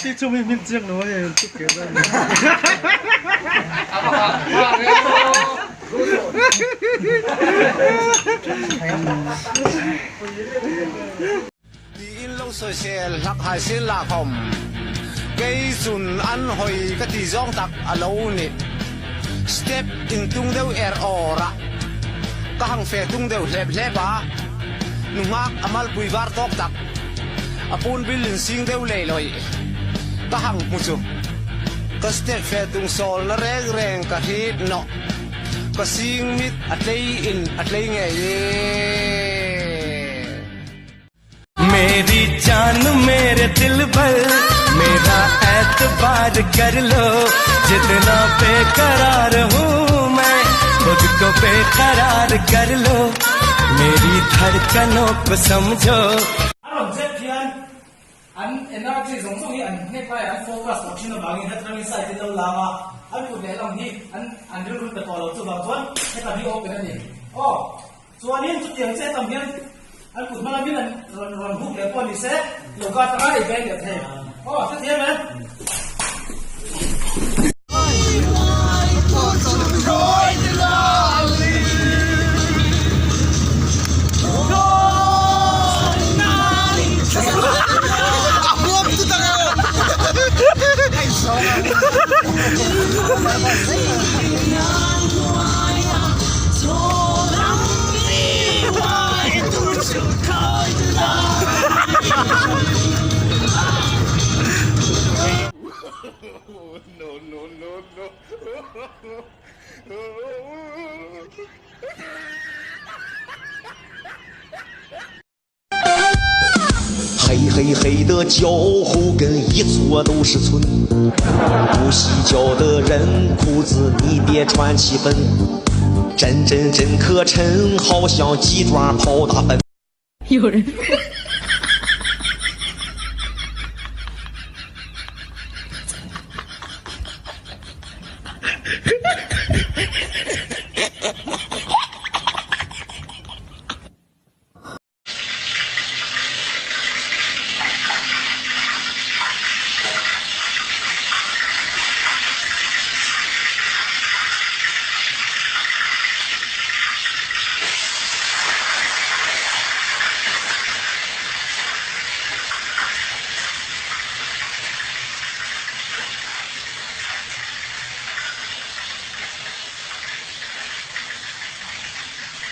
Tiin lo sawisel hlak hai sin lahkhawm kei chun an hawi ka ti zawng tak a lo ni. Step in tung deuh er awr a, ka hang fe tung deuh hlep hlep a, nu nghak a malpui var tawk tak a pun bil in sing deuh lei lawih ka hang hmu chu ka step fe tung sawl na reng reng ka hrit nawh. Ka sing mit a tlei in a tlei ngei e. Meri jaan mere dilbar mera aitbaar kar lo jitna bekarar hoon main khud ko bekarar kar lo meri dhadkanon ko samjho. A rawn zet hian an energy zawng zawng hi an hnek laiah an focus loh thin avangin hetlangin side in lo lang a, an kut lehlam hi an an rilru pe tawh lo chuvang chuan hetam hi open a ni. Aw. Chuanin chutiang che tam hian an kut hma lamin an rawn rawn huk leh pawh ni se, yoga atanga ei veng leh thei. Aw, hrethiam em? 黑黑黑的脚后跟一搓都是寸，不洗脚的人裤子你别穿七分，真真真可碜，好像鸡爪跑大粪。有人。